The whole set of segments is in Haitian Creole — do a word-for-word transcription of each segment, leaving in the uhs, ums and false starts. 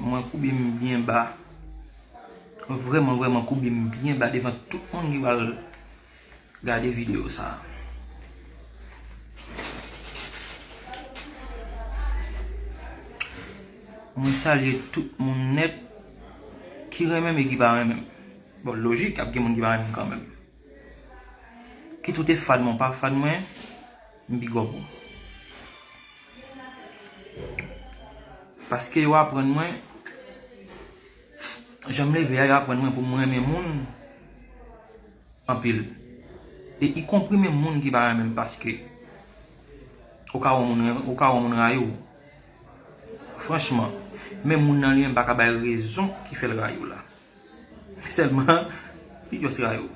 Mwen koube m byen ba. Mwen vrèman, vrèman koube m byen ba devan tout moun ki pral gade videyo sa a. Mwen salye tout moun nèt ki renmen m e ki pa renmen m. Bon, lojik, ap gen moun ki pa renmen m kanmenm. Kit ou te fan mwen, pa fan mwen, m big up ou. Paske yo aprann mwen, jan m leve a, yo aprann mwen pou m renmen moun anpil. E ikonpri menm moun ki pa renmen m, paske ou ka wè moun, ou ka wè moun rayi w. Franchman, menm moun nan li menm pa ka bay rezon ki fè l rayi w la. Sèlman, li just rayi w.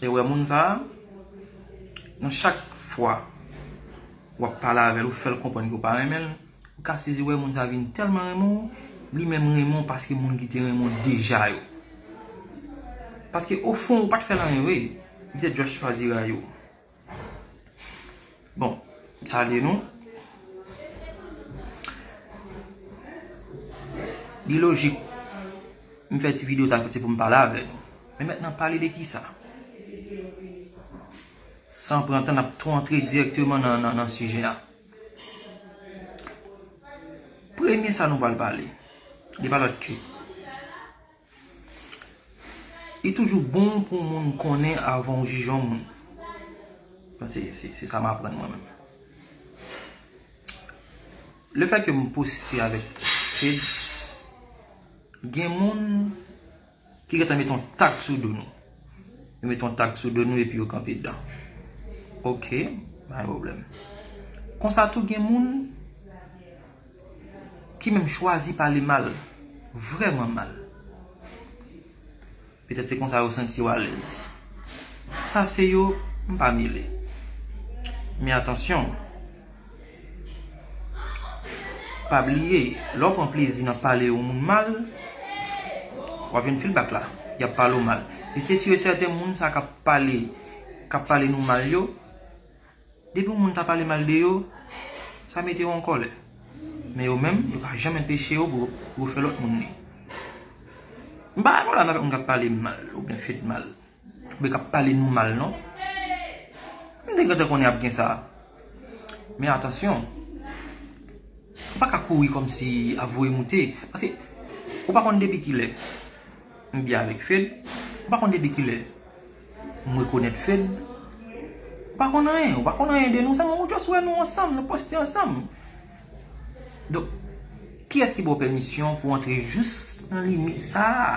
E wè moun sa a, nan chak fwa w ap pale avè l, ou fè l konprann ke w pa renmen l, ou ka sezi wè moun sa a vin tèlman renmen w, li menm renmen w paske moun ki te renmen w deja yo. Paske ofon, ou pa t fè l anyen vre, li te just chwazi rayi w. Bon, m salye nou. Li lojik, m fè ti videyo sa se pou m pale avè nou. Men mentnan, pale de kisa? San pran tan, n ap tou antre dirèkteman nan, nan, nan sijè a. Premye sa nou pral pale, li pa lòt ke Li toujou bon pou moun konnen avan w jije yon moun. Se, se, se sa m aprann mwen menm. Lefètke m poste avèk Fed, gen moun ki gentan mete yon tag sou do nou. Yo mete yon tag sou do nou epi yo kanpe dedan. Oke, pa gen pwoblèm. Konsa tou gen moun ki menm chwazi pale mal, vrèman mal. Petèt se konsa yo santi yo alèz. Sa se yo, m pa mele. Men atansyon, pa bliye, lè w pran plezi nan pale yon moun mal, w ap jwenn feedback la, y ap pale w mal. E se si e sèten moun sa k ap pale, k ap pale nou mal yo, depi yon moun ta pale mal de yo, sa mete yo an kòlè. Men yo menm, yo pa janm enpeche yo pou, pou yo fè lòt moun li. M pa dakò la avèk moun k ap pale m mal, oubyen Fed mal, oubyen k ap pale nou mal, non. M te gentan konnen ap gen sa. Men atansyon, ou pa ka kouri kòmsi ap voye moute, paske ou pa konn depi kilè. M byen avèk Fed. Ou pa konn depi kilè m rekonèt Fed. Ou pa konn anyen, ou pa konn anyen de nou, sèlman ou just wè nou ansanm, nou poste ansanm. Donk, kiyès ki ba w pèmisyon pou w antre jis nan limit sa a?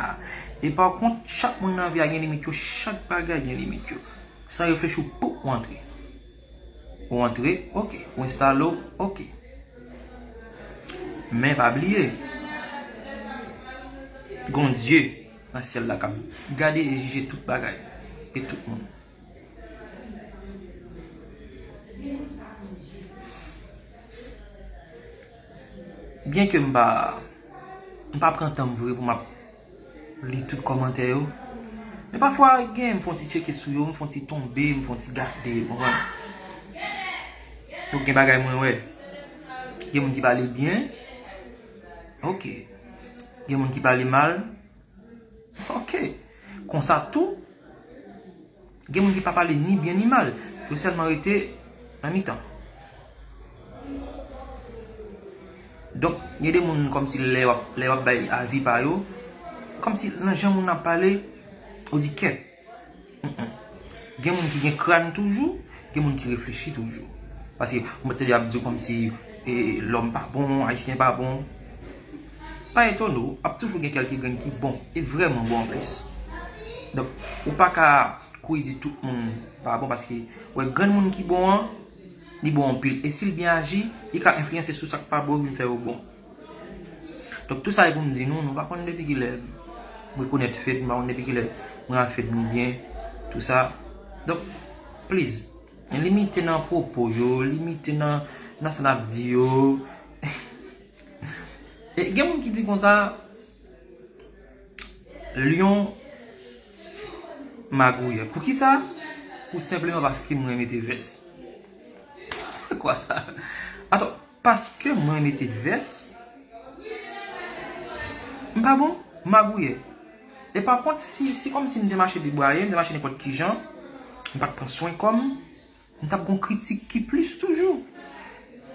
E pa kont, chak moun nan vi a gen limit yo, chak bagay gen limit yo. San reflechi, w pou w antre. Ou antre, oke. Ou enstale w, oke. Men pa bliye, gon Dye nan syèl la k ap gade e jije tout bagay e tout moun. Byenke m pa, m pa pran tan m vre pou m ap li tout kòmantè yo. Men pafwa, gen, m fè yon ti tcheke sou yo, m fè yon ti tonbe, m fè yon ti gade, w konprann? Donk, gen bagay mwen wè. Gen moun ki pale byen. Oke. Gen moun ki pale mal. Oke. Konsa tou, gen moun ki pa pale ni byen ni mal. Yo sèlman rete nan mitan. Donk, gen de moun kòmsi lè w ap, lè w ap bay avi pa yo, kòmsi nan jan moun nan ap pale, ou di kèt. Mm-mm. Gen moun ki gen kràn toujou, gen moun ki reflechi toujou. Paske mwen tande y ap di w kòmsi, e, lòm pa bon, ayisyen pa bon. Pa etone w, ap toujou gen kèlke grenn ki bon, e vrèman bon anplis. Donk, ou pa ka kouri di tout moun pa bon, paske, wè, grenn moun ki bon an, li bon anpil. E si l byen aji, li ka enfliyanse sou sa k pa bon, vin fè yo bon. Donk, tou sa e pou m di nou, nou pa konn depi kilè m rekonèt Fed, nou pa konn depi kilè mwen ak Fed nou byen, tou sa. Donk, please, limite nan pwopo yo, limite nan, nan sa n ap di yo. E gen moun ki di konsa, Lyon magouyè. Poukisa? Tou senpleman paske mwen mete vès. C'est quoi ça? Atann, paske mwen mete vès, M pa bon, m magouyè. E pa kont, si, si kòmsi m te mache debwaye, m te mache nenpòt ki jan, m pa t pran swen kò m, m t ap gon kritik ki plis toujou.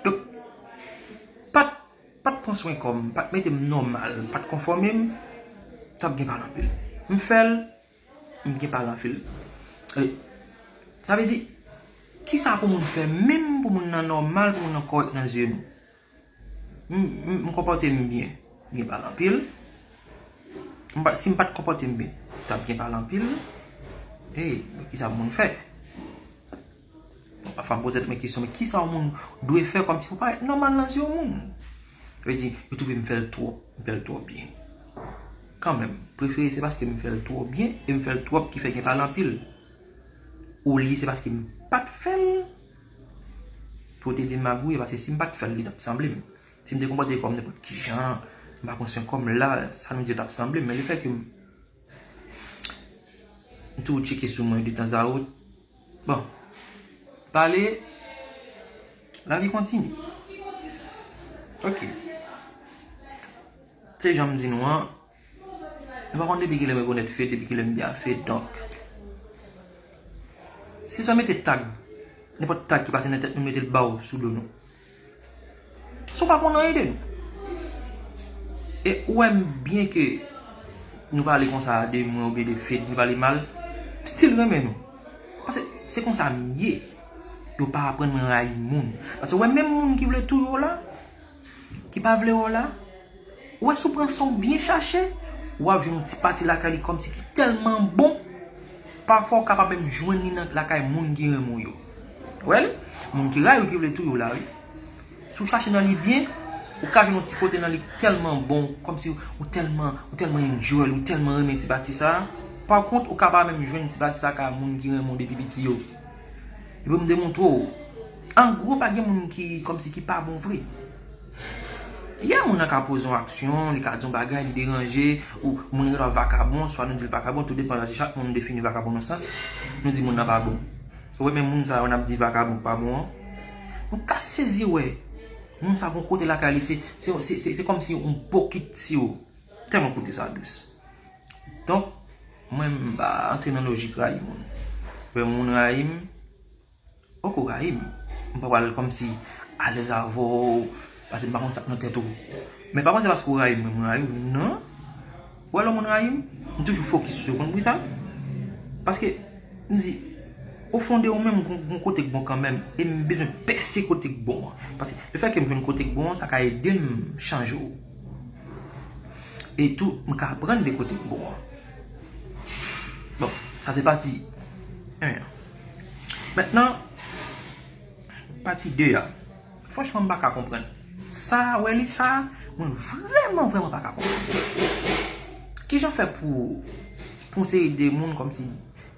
Donk, pa t, pa t pran swen kò m, pa t mete m nòmal, pa t konfòme m, t ap gen pale anpil. M fè l, m gen pale anpil. E, sa vle di, kisa pou moun fè menm pou moun nan nòmal, pou moun nan kòrèk nan zye nou? M, m, m konpòte m byen. M gen pale anpil. M pa, si m pa t konpòte m byen, m t ap gen pale anpil. Ey, men kisa moun fè? Bon, pafwa m poze tèt mwen kesyon, men kisa yon moun dwe fè kòmsi pou parèt nòmal nan zye yon moun? Sa vle di, yo twouve m fè l twòp, m fè l twò byen. Kanmenm, prefere se paske m fè l twò byen e m fè l twòp ki fè gen pale anpil. Olye se paske m pa t fè l, pou yo te di m magouyè, paske si m pa t fè l, li t ap sanble m. Si m te konpòte kò m nenpòt ki jan, m pa pran swen kò m la, sa nou di yo t ap sanble m. Men lefètke m, m toujou tcheke sou mwen de tanzawot. Bon, pale, lavi kontinye. Ok. Se jan m di nou an, nou pa konn depi kilè m rekonèt Fed, depi kilè m byen ak Fed, donk. Si sa mete tag, nenpòt tag ki pase nan tèt nou, mete l ba w sou do nou. Sa w pa konn anyen de nou. E ou wè m byen ke nou pale konsa de mwen oubyen de Fed, nou pale mal, m still renmen nou. Paske se konsa m ye. Yo pa aprann mwen rayi moun. Paske ou wè menm moun ki vle touye w la, ki pa vle wè w la, ou wè si w pran san w byen chache, w ap jwenn yon ti pati lakay li kòmsi ki tèlman bon, pafwa w kapab menm jwenn li nan lakay moun ki renmen w yo. Ou wè l? Moun ki rayi w, ki vle touye w la, wi. Si w chache nan li byen, ou ka jwenn yon ti kote nan li ki tèlman bon, kòmsi ou tèlman, ou tèlman enjoy l, ou tèlman renmen ti pati sa a. Pa kont, ou kapab menm jwenn ti pati sa a kay moun ki renmen w depi piti yo. Epi m te montre w. An gwo, pa gen moun ki kòmsi ki pa bon vre. Ya, moun nan ka poze yon aksyon, li ka di yon bagay, li deranje, ou moun nan gen dwa vakabon, swa nou di l vakabon, tou depan jan si chak moun defini vakabon nan sans. Nou di moun nan pa bon. Ou wè, men moun sa yo n ap di vakabon k pa bon an. Nou ka sezi wè. Moun sa gon kote lakay li, se, se, se, se, se kòmsi yon bokit siro. Tèlman kote sa dous. Donk, mwen m pa antre nan lojik rayi moun. Lè moun rayi m, ok, ou rayi m. M pa pral kòmsi alèz avè w, paske m pa konn sa k nan tèt ou. Men pa panse paske ou rayi m, mwen m rayi w, non. Ou wè lè moun rayi m, m toujou fokis sou yo, konn poukisa? Paske, m di, o fon de ou menm, gon, gon kote k bon kanmenm, e m bezwen pèse kote k bon an. Paske, lefètke m jwenn kote k bon an, sa ka ede m chanje w. E tou, m ka aprann de kote m bon an. Bon, sa se pati en an. Mentnan, pati de a. Franchman, m pa ka konprann. Sa, wè li sa, mwen vrèman, vrèman pa ka konprann. Kijan fè pou, pou yon seri de moun kòmsi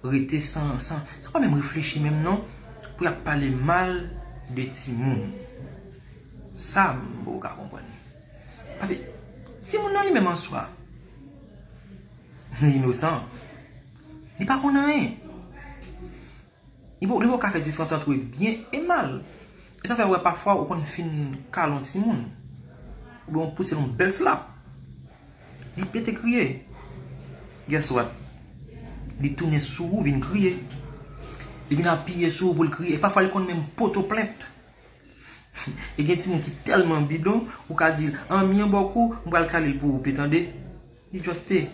rete san, san, san pa menm reflechi menm non, pou y ap pale mal de timoun? Sa, m poko ka konprann. Paske timoun nan li menm an swa, li inosan. Li pa konn anyen. Li poko, li poko ka fè diferans ant byen e mal. E sa fè w wè pafwa ou konn fin kale yon timoun. Oubyen w pouse l yon bèl slap. Li pete kriye. Guess what? Li tounen sou ou vin kriye. Li vin apiye sou ou pou l kriye. E pafwa li konn menm pote w plent. E gen timoun ki tèlman bidon, ou ka di l, "Anmyen bòkou, m pral kale l pou ou, pe tande." Li just pe.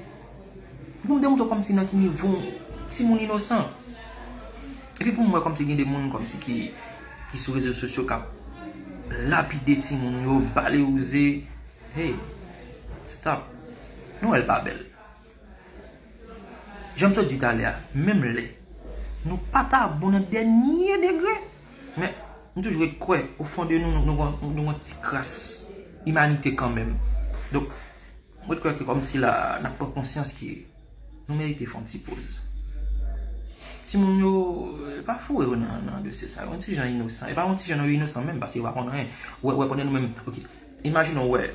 Pou m demontre w kòmsi nan ki nivo timoun inosan. Epi pou m wè kòmsi gen de moun kòmsi ki, ki sou rezo sosyo k ap lapide timoun yo, bale wouze. Hey, stop. Nou wè l pa bèl. Jan m sot di talè a, menm lè nou pa ta bon nan dènye degre, men m toujou ret kwè, o fon de nou, nou, nou, nou gon ti kras imanite kanmenm. Donk, m ret kwè ke kòmsi la, n ap pran konsyans ke nou merite fè yon ti poz. Timoun yo, eh, pa foure yo nan, nan dosye sa yo. Yon ti jan inosan. E pa yon ti jan non, yo inosan menm, paske yo pa konn anyen. Wè, wè, pandan nou menm, ok, imajine w wè,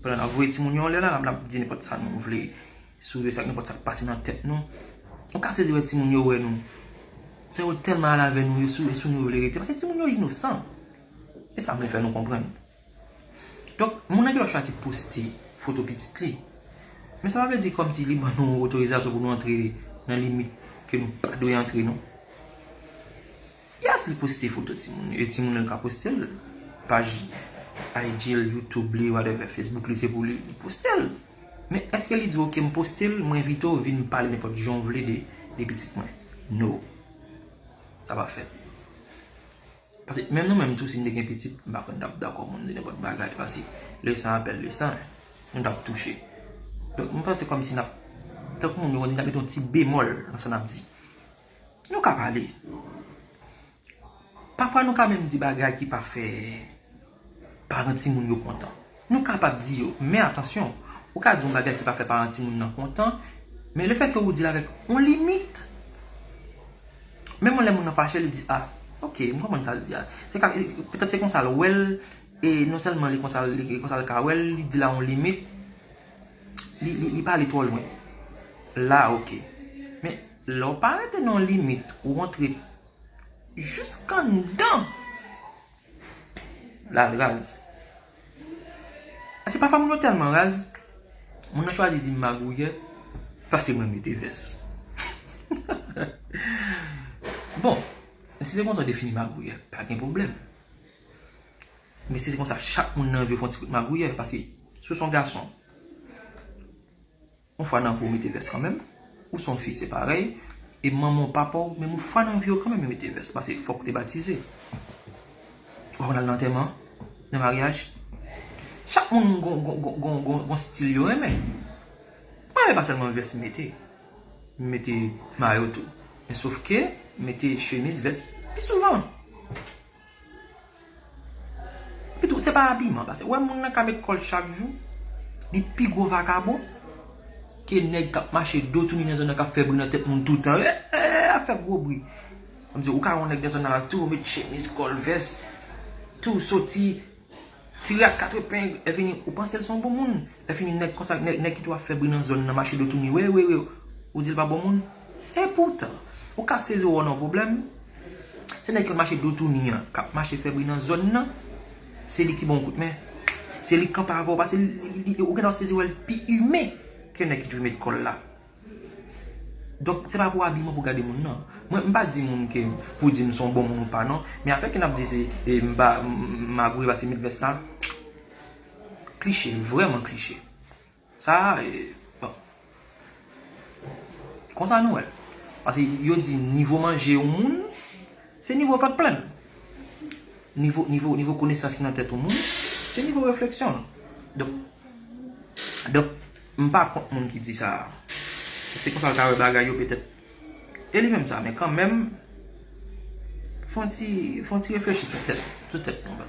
pandan n ap voye timoun yo anlè la, n ap, n ap di nenpòt sa nou vle. Sou yo sa, nenpòt sa k pase nan tèt nou. Ou ka sezi wè timoun yo wè nou. Sa yo tèlman al avè nou, yo sou, e sou nou yo vle rete. Paske timoun yo inosan. E sa m vle fè nou konprann. Donk, moun nan gen dwa chwazi poste foto pitit li. Men sa pa vle di kòmsi li ban nou otorizasyon pou nou antre nan limit ke nou pa dwe antre, non. Yes, li poste foto timoun. E timoun nan ka poste l. Paj I G l, YouTube li, whatever, Facebook li, se pou li, li poste l. Men èske li di, "Ok, m poste l, mwen envite w vin pale nenpòt jan w vle de, de pitit mwen"? No. Sa pa fèt. Paske menm nou menm tou, si n te gen pitit, m pa kwè n t ap dakò moun di nenpòt bagay. Paske le sang appelle le sang, nou t ap touche. Donk, m panse kòmsi n ap, tankou moun yo, n ap mete yon ti bemòl nan sa n ap di. Nou ka pale. Pafwa, nou ka menm di bagay ki pa fè paran timoun yo kontan. Nou kapab di yo, men atansyon, ou ka di yon bagay ki pa fè paran timoun nan kontan, men lefètke ou di l avèk yon limit, menm lè moun nan fache, li di, "Ah, ok, m konprann sa l di a." Se ka, petèt se konsa l wè l, e non sèlman li konsa, li konsa l ka wè l, li di l a yon limit, li, li, li pa ale twò lwen. La, ok. Men, lè w pa rete nan yon limit, ou rantre jiskanndan l al raz. Se pafwa moun yo tèlman raz, moun nan chwazi di m magouyè, paske mwen mete vès. Bon, si se konsa w defini magouyè, pa gen pwoblèm. Men si se konsa, chak moun nan anvi fè yon ti kout magouyè, paske si w se yon gason, yon fwa nan vi w mete vès kanmenm, ou se yon fi, se parèy, e manman w, papa w, menm yon fwa nan vi w kanmenm yo mete vès, paske fòk ou te batize. Ou pa konn al nan antèman, nan maryaj. Chak moun gon, gon, gon, gon, gon, gon stil yo renmen. Mwen, e pa sèlman vès m mete. M mete mayo tou. Men sof ke m mete chemiz, vès pi souvan. Epi tou, se pa abiman, paske wè moun nan ka met kò l chak jou, li pi gwo vakabon ke nèg k ap mache do touni nan zòn nan, k ap fè bri nan tèt moun toutan. Eh, eh, ap fè gwo bri. Kòmsi ou ka wè yon nèg nan zòn nan la tou, met chemiz, kòl, vès, tou soti, tire ak katrepen, lè fini, ou panse l se yon bon moun. Lè fini, nèg konsa, nèg, nèg ki tou ap fè bri nan zòn nan, mache do touni, wi, wi, wi, ou di l pa bon moun. E poutan, ou ka sezi wè w nan pwoblèm. Se nèg ki konn mache do touni an, k ap mache fè bri nan zòn nan, se li ki ba w kout men. Se li k kanpe avè w, paske li, li, li, ou gentan sezi wè l pi imen ke nèg ki toujou met kò l la. Donk, se pa pou abiman pou gade moun nan. Mwen, m pa di moun ke pou di m se yon bon moun ou pa, non. Men afè ke n ap di se, e, m pa, m, m magouyè paske m met vès la, klise, vrèman klise. Sa, e, bon. Konsa nou wè l. Paske yo di nivo manje yon moun, se nivo vant plen l. Nivo, nivo, nivo konesans ki nan tèt yon moun, se nivo refleksyon l. Donk, donk, m pa kont moun ki di sa. Se konsa l ka wè bagay yo petèt. E li menm sa, men kanmenm, fè yon ti, fè yon ti reflechi sou tèt, sou tèt nou.